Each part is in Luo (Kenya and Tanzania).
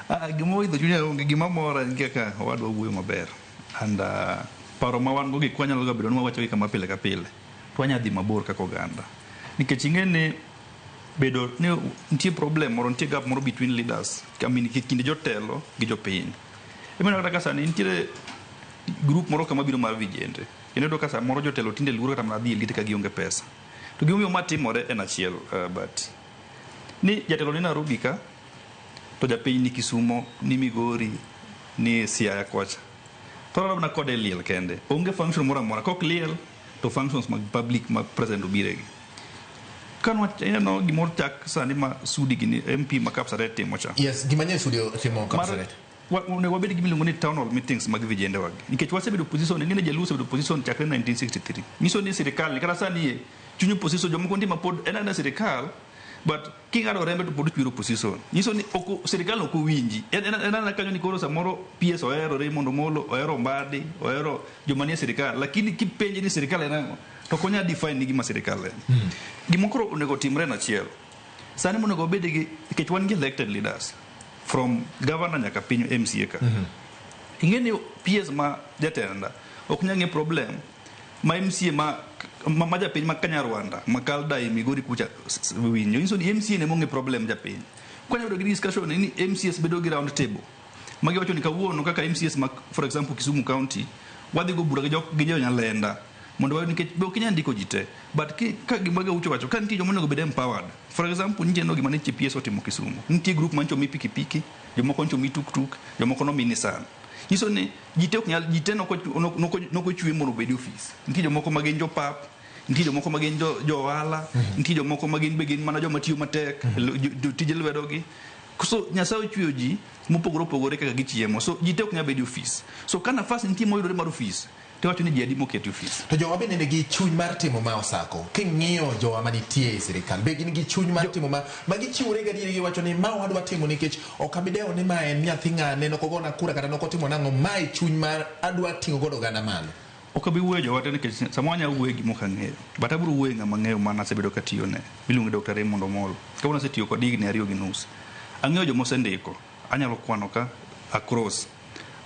Ah, gima oidho chunya onge. Gima mora en kaka owadwa wuoyo maber and paro ma wan go gi kwanyalo ga bedo ni wawacho gi kama pile ka pile to wanya dhi mabor kaka oganda, nikech ing'e ni bedo ni nitie problem moro, nitie gap moro between leaders, I mean, kind jotelo gi jopiny. Imeneno kata ka sani nitiere group moro kama biro mar vijende, kendo iyudo ka samoro jotelo tinde luoro kata mana dhi e liete ka gionge pesa. To gimomiyo ma timore en achiel, but ni jatelo ni Nairobi ka to japiny ni Kisumo, ni Migori, ni Siaya kocha. To orado mana kode e liel kende. Onge function moro amora. Kok liel to functions mag public ma president obiregi. Ka ineno gimoro chak sani ma Sudi gini MP ma Kapsaret timo cha. Yes, gima nye Sudi otimo Kapsaret. Onego wabed gi miluongo ni town hall meetings mag vijende wagi. Nikech wasebedo opposition, ing'e ni Jaluo osebedo opposition chakre 1963. Nyiso ni sirikal ni kata sani e chuny opposition jomoko nitie ma pod en aena sirikal, but king'ado rembe to pod chwero opposition. Nyiso ni ok sirikal ok owinji. En aena kanyo ni koro samoro PS ohero Raymond Omolo, ohero Mbadi, ohero joma nie sirikal, lakini kipenje ni sirikal en ang'o, to ok onyal define ni gima sirikal en. Gima koro onego timre en achiel. Sani monego wabed gi, nikech wan gi elected leaders from governor nyaka piny MCA ka. Ing'e ni PS ma jatenda ok nyal ng'e problem ma MCA ma japiny ma Kanyarwanda, ma Kalda e Migori kucha winjo. Nyiso ni MCA ne mong'e problem japiny. Kwanya bedo gi discussion ni MCAs bedo gi round table. Magi wacho ni kawuono kaka MCAs ma, for example, Kisumu County, wadhi go bura gi jo Nyalenda mondo wayud, nikech be ok inyal ndiko ji te, but ka gima Gaucho wacho ka nitie joma onego bed empowered. For example, nitie no gima ne PS otimo Kisumu, nitie group mancho mi pikipiki, jomoko ncho mi tuktuk, jomoko nomi Nissan. Nyiso ni ji te ok nyal, ji te nokochwe mondo obed e ofis. Nitie jomoko ma gin jopap, nitie jomoko ma gin jo ohala, nitie jomoko ma gin be gin mana joma tiyo matek, jotije lwedogi. So Nyasaye ochweyo ji mopogore opogore kaka gichiemo, so ji te ok nyal bedo e ofis. So ka nafas nitie moyudore mar ofis, tiwacho ni ji adi moket e ofis. To jowa bende nigi chuny mar timo ma osako. King'iyo jowa manitie e sirikal, be gin gi chuny mar timo ma gichiwore gadieri, giwacho ni ma wadwa timo nikech ok abi dewo ni ma en nyathi ng'ane, nokogona kura kata nokotimo nang'o, ma e chuny mar adwa ting'o godo oganda malo. Ok abi wuoyo jowa te nikech samoro anyalo wuoyo e gima ok ang'eyo, but abiro wuoyo e ng'ama ang'eyo mana asebedo katiyone miluongo ni Dr. Raymond Omolo. Kawuono asetiyo kode higni 2.5. Ang'eyo joma osendiko, anyalo kwano ka across.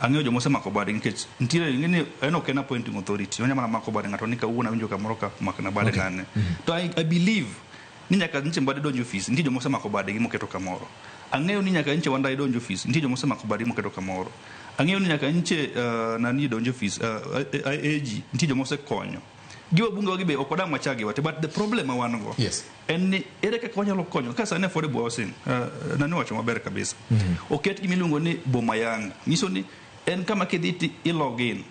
Ang'eyo joma osemako bade nikech nitiere, ing'e ni en ok en appointing authority, onya mana mako bade ng'ato ni kawuono awinjo kamoro ka makna bade ng'ane. To I believe ni nyaka nyiche Mbadi donjo ofis, nitie joma osemako badegi moketo kamoro. Ang'eyo ni nyaka nyiche Wandayi donjo ofis, nitie joma osemako badegi moketo kamoro. Ang'eyo ni nyaka nyiche nani donjo ofis, AG, nitie joma osekonyo. Gi wabunge wagi be ok wadang' wachagi wate, but the problem ma wan go en ni ere kaka wanyalo konyo ka sani affordable housing, nani wacho maber kabisa. Oket gima iluongo ni boma yangu. Nyiso ni en kama kidhi ti i log in.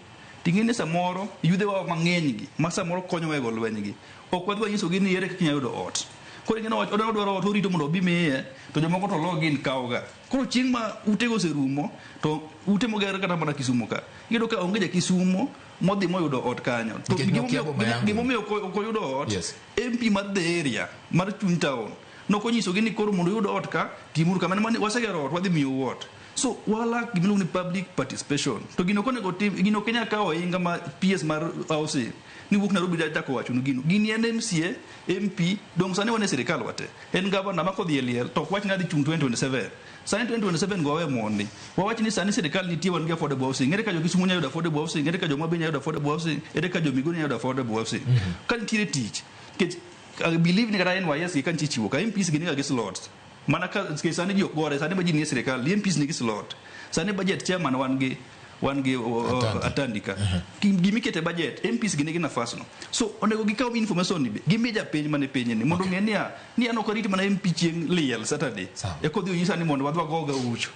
Ting'e ni samoro yudhe wa mang'eny gi ma samoro konyowa e go lweny gi. Ok wadhi wanyisogi ni ere kaka inyalo yudo ot. Koro ing'e ni odwaro ot, orito mondo obi miye, to jomoko to log in kawoga. Koro chieng' ma utego oserumo, to ute moger kata mana Kisumu ka, iyudo ka onge ja Kisumo modhi moyudo ot kanyo. To Nikech nokia boma yangu. gimomiyo ok oyudo ot, MP mar the area, mar chuny town, nokonyisogi ni koro mondo uyud ot ka, timuru kama. Mani wasegero ot, wadhi miyou ot. So wala gimiluongo ni public participation. To gino ok onego tim, gino ok inyal kawo ohinga ma PS mar housing ni wuok Nairobi chako wachonu gino. Gini en MCA, MP, dong sani wan e sirikal wate. En governor ma kodhi e liel to ok wach ni adhi chung' 2027. Sani 2027 go wawe mondi. Wawach ni sani sirikal nitie, wan gi affordable housing. Ere ka jo Kisumu nyalo yudo affordable housing? Ere ka jo Homa Bay nyalo yudo affordable housing? Ere ka jo Migori nyalo yudo affordable housing? Ka nitiere tich, nikech I believe ni kata NYS gi ka nitie chiwo ka, MPs gi niga gi slots. Mana ka nikech sani ji ok gore, sani ma ji nie sirikal, MPs nigi slot. Sani budget chairman wan gi Atandi. Atandi ka. Gimikete budget, MPs gi nigi nafas no. So onego gikaw information ni be, gimi japiny mane piny ni mondo ong'e niya, ni an ok arit mana MP chieng' liel Saturday. Sawa. Eka odhi onyisa ni mondo wadhi wago gaucho.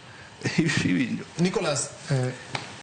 Iwinjo. Nicholas,